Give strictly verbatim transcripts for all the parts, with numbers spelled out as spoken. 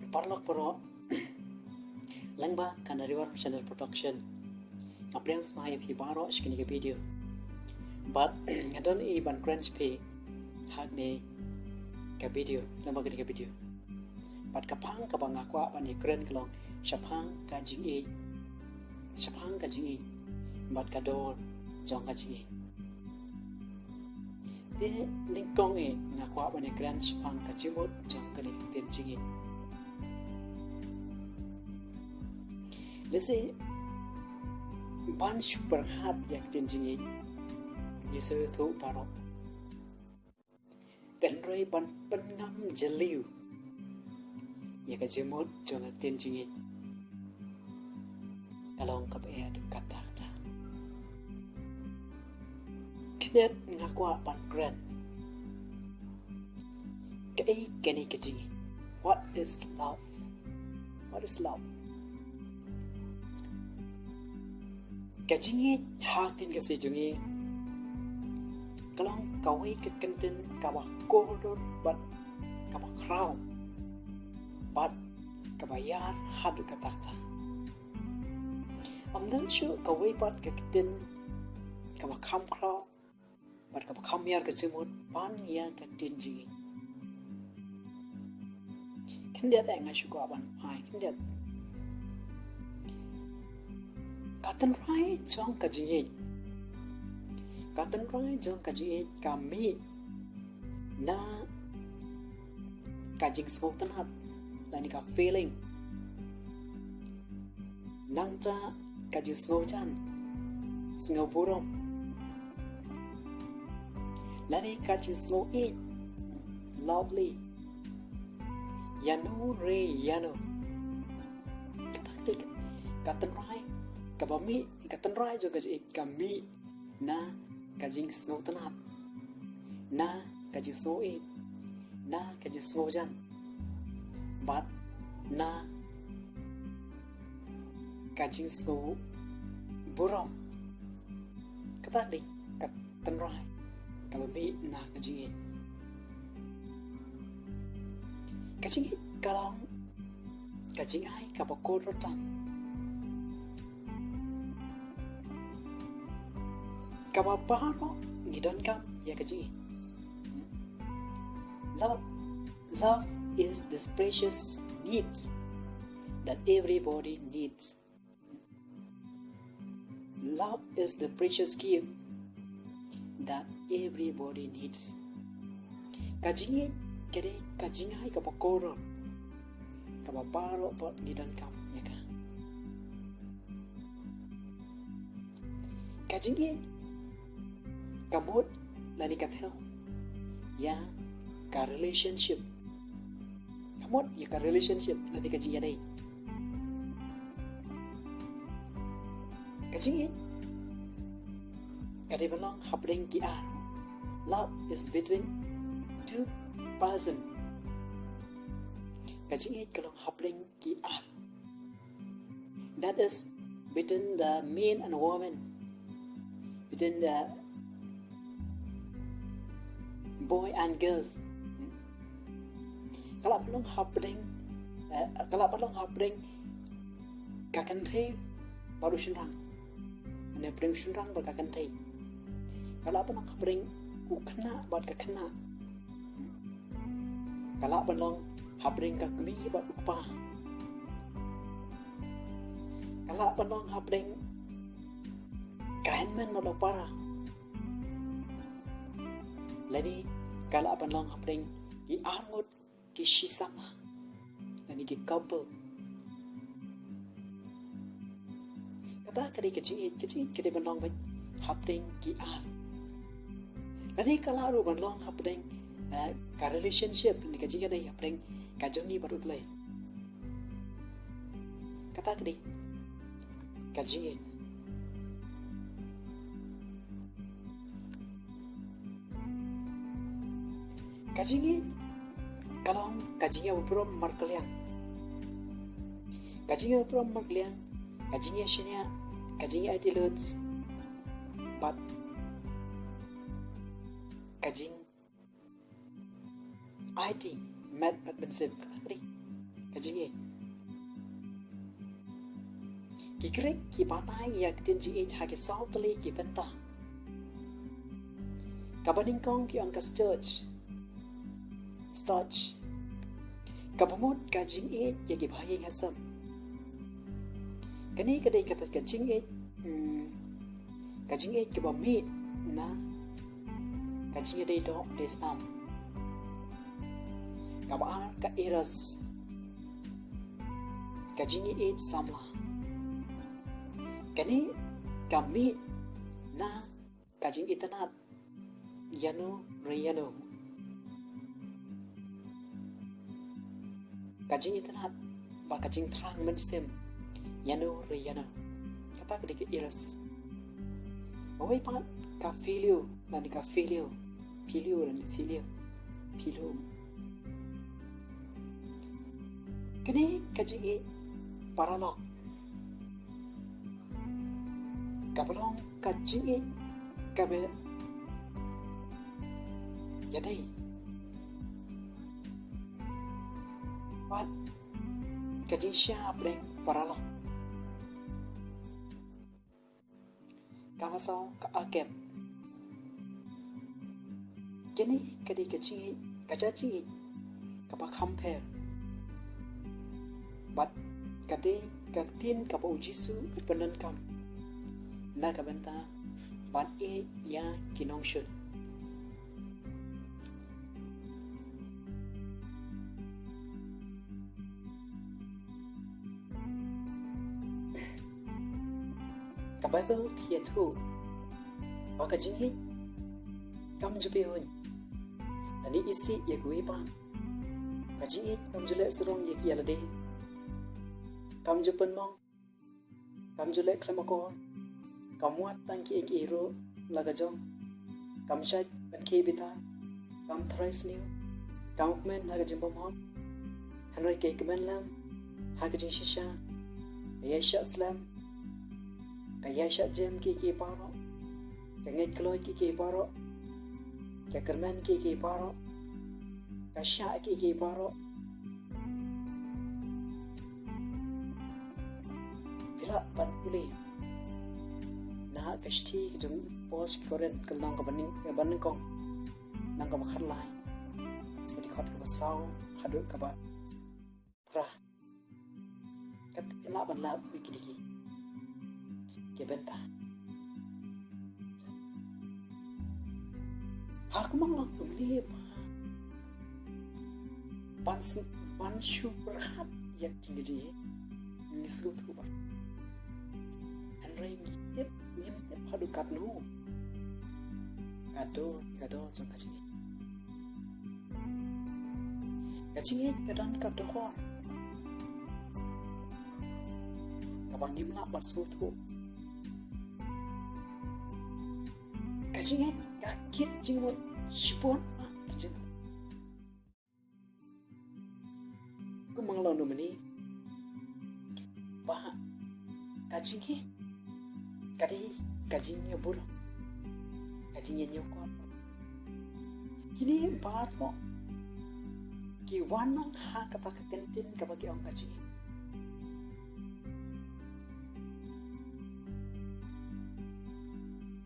Paralok baroh, lyngba ka Nariwar Channel Production, nga pdiang sngewbha ïa phi baroh sha kane ka video. Bad nga don i ban kren sha phi ha kane ka video, lyngba kane ka video. Bad ka phang kaba nga kwah ban ïakren ka long shaphang ka jingïeit, shaphang ka jingïeit bad ka dor jong ka jingïeit. Te nyngkong eh nga kwah ban ïakren shaphang ka jingmut jong kane ka ktien jingïeit. Lehse ban shu pyrkhat ïa ka ktien jingïeit, ngi sngewthuh baroh. Hynrei ban pynngam jylliew ïa ka jingmut jong ka ktien jingïeit ka long kaba eh haduh katta katta. Khyndiat nga kwah ban kren kaei kane ka jingïeit. What is love? What is love? Ka jingïeit ha ktien Khasi jong ngi ka long kawei ka kyntien kaba kordor bad kaba khraw bad kaba ïar haduh katta katta. Ym don shuh kawei pat ka kyntien kaba kham khraw bad kaba kham ïar ka jingmut ban ïa ka ktien jingïeit. Khyndiat eh nga shu kwah ban phai khyndiat. Ka tynrai jong ka jingïeit, ka tynrai jong ka jingïeit ka mih na ka jingsngewtynnat lane ka feeling. Nangta ka jingsngewjan, sngewburom, lane ka jingsngewïeit, lovely. Ïano re ïano. Kata ka dei ka tynrai kaba mih, ka tynrai jong ka jingïeit ka mih na ka jingsngewtynnat, na ka jingsngewïeit, na ka jingsngewjan bad na ka jingsngewburom. Kata ka dei ka tynrai kaba mih na ka jingïeit. Ka jingïeit ka long ka jingai kaba kordor tam kaba baroh ngi donkam ïa ka jingïeit. Love, love is this precious needs that everybody needs. Love is the precious gift that everybody needs. Ka jingïeit ka dei ka jingai kaba kordor kaba baroh pat ngi donkam ïa ka. Ka jingïeit ka mut lane ka thew ïa ka relationship. Ka mut ïa ka relationship lane ka jingïadei. Ka jingïeit ka dei ban long hapdeng ki ar. Love is between two person. Ka jingïeit ka long hapdeng ki ar. That is between the men and women, between the boy and girls. Ka lah ban long hapdeng, eh, ka lah ban long hapdeng ka kynthei bad u shynrang. Lane hapdeng u shynrang bad ka kynthei. Ka lah ban long hapdeng u khynnah bad ka khynnah. Ka lah ban long hapdeng ka kmie bad u kpa. Ka lah ban long hapdeng ka hynmen bad u para. Lane ka lah ban long hapdeng ki arngut ki shisama lane ki couple. Kata ka dei ka jingïeit, ka jingïeit ka dei ban long beit hapdeng ki ar. Lane ka lah ruh ban long hapdeng, eh, ka relationship lane ka jingïadei hapdeng ka jong ngi bad U Blei. Kata ka dei ka jingïeit. Ka jingïeit ka long ka jingïaburom markylliang. Ka jingïaburom markylliang, ka jingïashaniah, ka jingïaiti lut bad ka jing aiti met bad mynsiem. Kata ka dei ka Ka jingïeit. Ki Grik ki batai ïa ka ktien jingïeit ha ki saw tylli ki bynta. Kaba nyngkong ki ong ka storge. Storge. Kaba mut ka jingïeit ïa ki bahaïing hasem. Kane ka dei kata ka jingïeit, hmm, ka jingïeit kaba mih na ka jingïadei doh dei snam. Kaba ar ka eros. Ka jingïeit samla. Kane ka mih na ka jingitynnad ïano re ïano. Ka jingitynnad bad ka jingthrang mynsiem ïano re ïano. Kata ka dei ka eros. Kawei pat ka filio, lane ka filio. Filio, lane filio. Filio. Kane ka jingïeit paralok. Kaba long ka jingïeit kaba ïadei bad ka jingshah pdeng paralok. Kaba saw ka agape. Kane ka dei ka jingïeit, ka jait jingïeit kaba kham pher. Bad ka dei ka ktien kaba u Jisu u pyndonkam na ka bynta ban ïeit ïa ki nongshun. Ka Baibl ka ïathuh ba ka jingïeit kam ju pynhun lane isih ïa kiwei pat. Ka jingïeit kam ju leh sarong ïa ki ïa lade. Kam ju pynmong. Kam ju leh khlem akor. Kam wad tang kiei kiei ruh la ka jong. Kam shait ban khie bitar. Kam tharai sniew. Kam kmen ha ka jingbymhok. Hynrei ka ïakmen lem ha ka jingshisha. Ka ïaishah slem. Ka ïaishah jem kiei kiei baroh. Ka ngeit kloi kiei kiei baroh. Ka kyrmen kiei kiei baroh. Ka shah kiei kiei baroh. Phi lah ban pule na ka shithi ka jong u Paul sha ki Korinth ka lynnong kaba nyng-, kaba nyngkong, lynnong kaba khatlai, ka dkhot kaba saw haduh kaba phra. Kat phi lah ban lap ïa kine ki, ki bynta. Ha kumno kumne ba ban s-, ban shu pyrkhat ïa kine ki jingïeit ngi sngewthuh ba. Hynrei ngi tip, ngim tip haduh katno ka dor, ka dor jong ka jingïeit. Ka jingïeit ka don ka dohor kaba ngim lah ban sngewthuh. Ka jingïeit ka kit jingmut shibun ka jingmut. Kumba nga la ong mynne ba ka jingïeit ka dei ka jingïabud, ka jingïañiewkor. Kine baroh ki wan lang ha kata ka kyntien kaba ki ong ka jingïeit.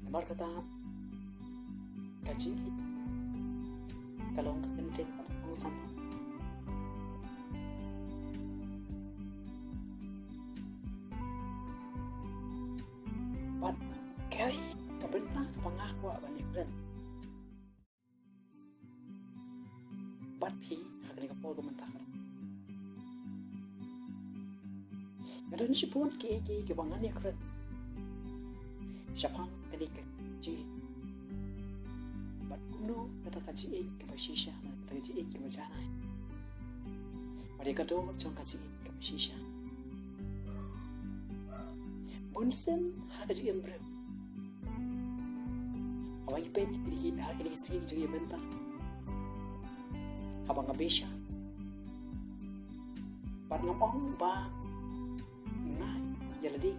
Namar kata ka jingïeit ka long ka kyntien kaba kongsan. Bad kaei ka bynta kaba nga kwah ban ïakren bad phi ha kane ka por ka mynta. Nga don shibun kiei kiei kiba ngan ïakren shaphang kane ka jingïeit. Bad kumno kata ka jingïeit kaba shisha, kata ka jingïeit kaba janai. Bad ïa ka dor jong ka jingïeit kaba shisha. Bunsien ha ka jingim briew. Haba ngi peit kine ki, ha kine ki sngi jong ngi mynta. Haba nga bishar bad ngam ong ba nga ïa lade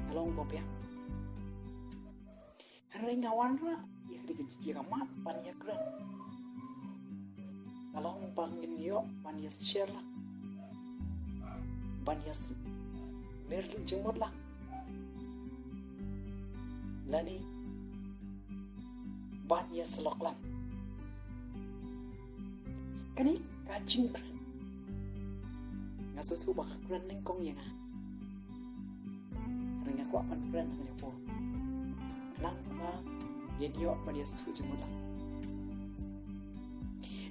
nga long ba biang. Hynrei nga wanrah ïa kane ka jingïamat ban ïakren. Nga long ba ngin ïoh ban ïa share lah. ban ïa s-, mir jingmut lang lane ban ïa slok lang. Kane ka jingkren, nga sngewthuh ba ka kren nyngkong ïa nga. Nga kwah ban kren ha kane ka por. Khnang ba ngin ïoh ban ïa sngewthuh jingmut lang.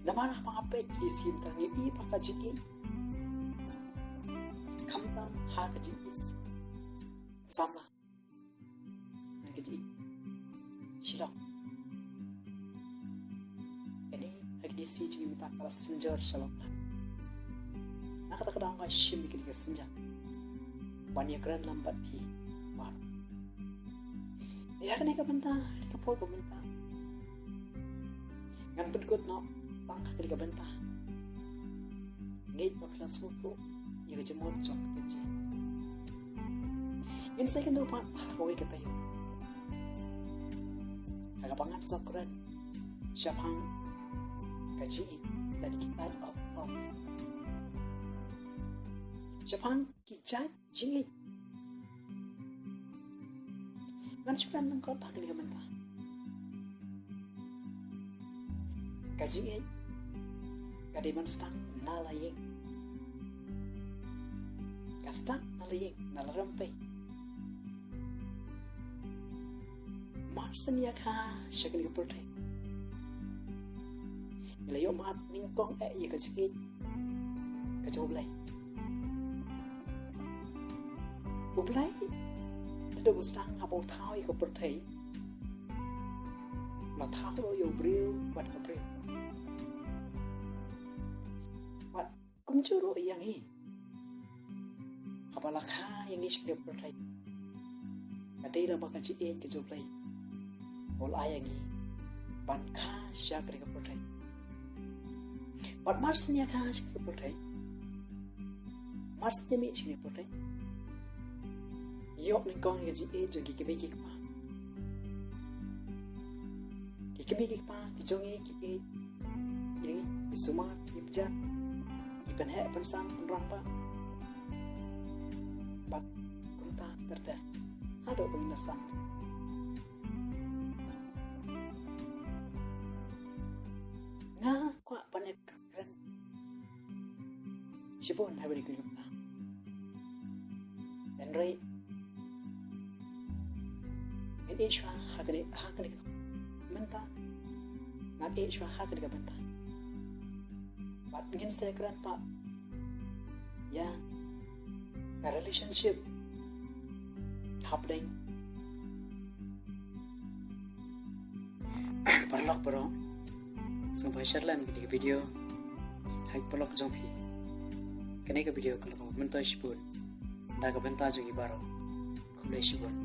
Namar haba nga peit ki sim tang ngi i ba ka jingïeit khamtam ha ka jingïeit samla, ha ka jingïeit shlok. Kane ha ka dei shi jingmut ka la synjor shalok na. Na kata ka daw nga shim ïa kane ka synjor ban ïa kren lang bad phi baroh. Ïa kane ka bynta, kane ka por ka bynta ngan pynkut noh tang ha kane ka bynta. Ngeit ba phi la sngewthuh ïa ka jingmut jong ka jingïeit. Ngin sa ïakynduh pat ha kawei ka taïew ha kaba ngan sa kren shaphang ka jingïeit lane ki type of love. Shaphang ki jait jingïeit. Ngan shu kren nyngkong ha kane ka bynta. Ka jingïeit ka dei ban sdang na la ïing. Ka sdang na la ïing, na la rympei. Mar shen ïa ka sha kane ka pyrthei, ngi la ïoh mad nyngkong eh ïa ka jingïeit ka jong U Blei. U Blei, naduh ba sdang haba u thaw ïa ka pyrthei, la thaw ruh ïa u briew bad ka briew. Bad kumjuh ruh ïa ngi, haba la kha ïa ngi sha kane ka pyrthei, ka dei lyngba ka jingïeit ka jong U Blei ba u la ai ïa ngi ban kha sha kane ka pyrthei. Bad mar shen ïa kha sha kane ka pyrthei, mar shen ïa mih sha kane ka pyrthei, ïoh nyngkong ïa ka jingïeit jong ki kmie ki kpa. Ki kmie ki kpa ki jong ngi ki ïeit ïa ngi, ki sumar, ki bjat, ki pynheh pynsan pynrangbah. Bad kumta ter ter haduh ba ngin ïasam. Nga kwah ban ïakren shibun ha kane ka bynta. Hynrei ngan ïeh shuwa ha kane, ha kane ka bynta. Ngan ïeh shuwa ha kane ka bynta. Bad ngin sa ïakren pat ïa ka relationship hapdeng paralok baroh. Sngewbha share lem kane ka video ha ki paralok jong phi. Kane ka video ka la myntoi shibun da ka bynta jong ngi baroh. Khublei shibun.